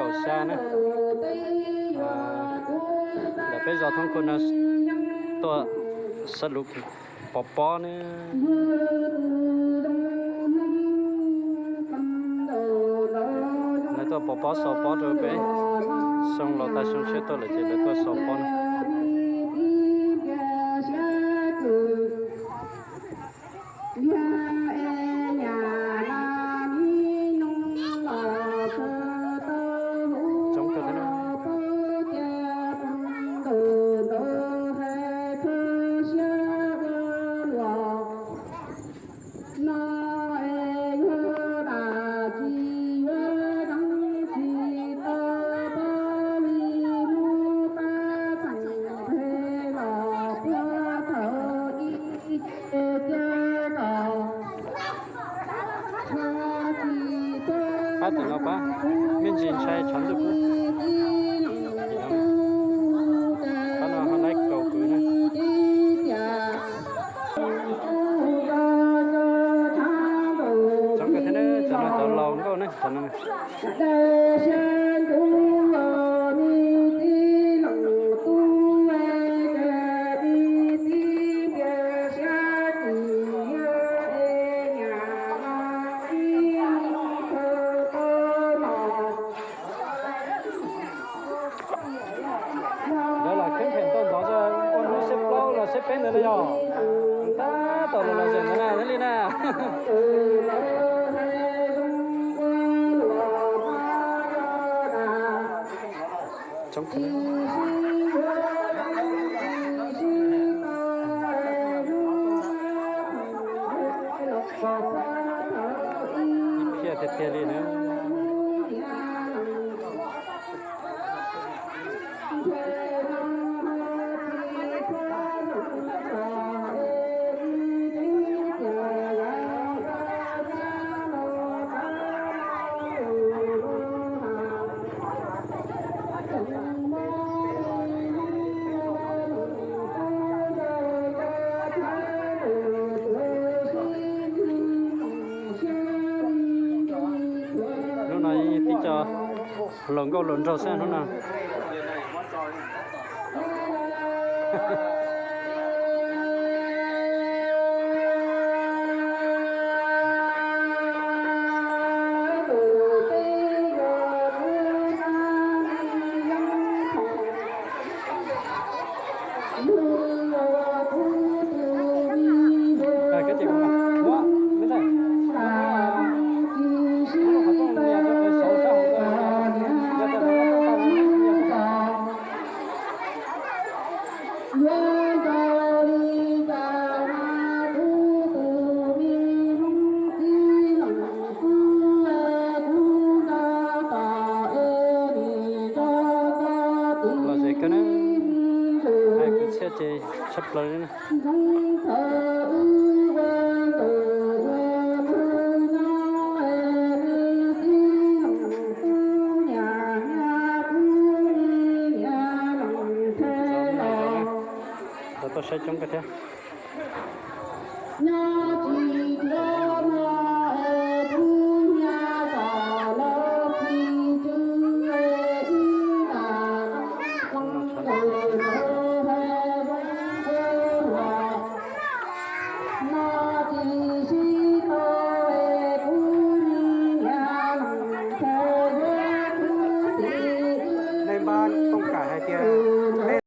Xya na, ntawm peb zos Thoob Khu no tuaj sab lub Pov Pob ne. Lawv tuaj Pov Pob xaus pob rau peb, xyoo los tag xyoo tshiab tuaj lawm ces lawv tuaj xaus pob na. Coob kawg thiab na. Pab tim no pab, me ntsis ntshai tshav ntuj kub. Pab no ho laib kaus kwv na. Cov nkawd thiab na, cov no cov laus nkauj na, cov no. Lawv los kheeb phem tau ntxov, ua hnub xiab plaub los xiab peb ntawd na yog. Tab tom los los zem ntawd na thiaj li na. Ib phiaj tiag tiag li na. Hnub no tib co hluas nkauj hluas nraug xwb hnub no. Lom zem kawg na, hais kwv txhiaj ces tshaj plaws li na. Lawv tuaj saib coob kawg thiab. Nej npaj tooj kam hais tias nej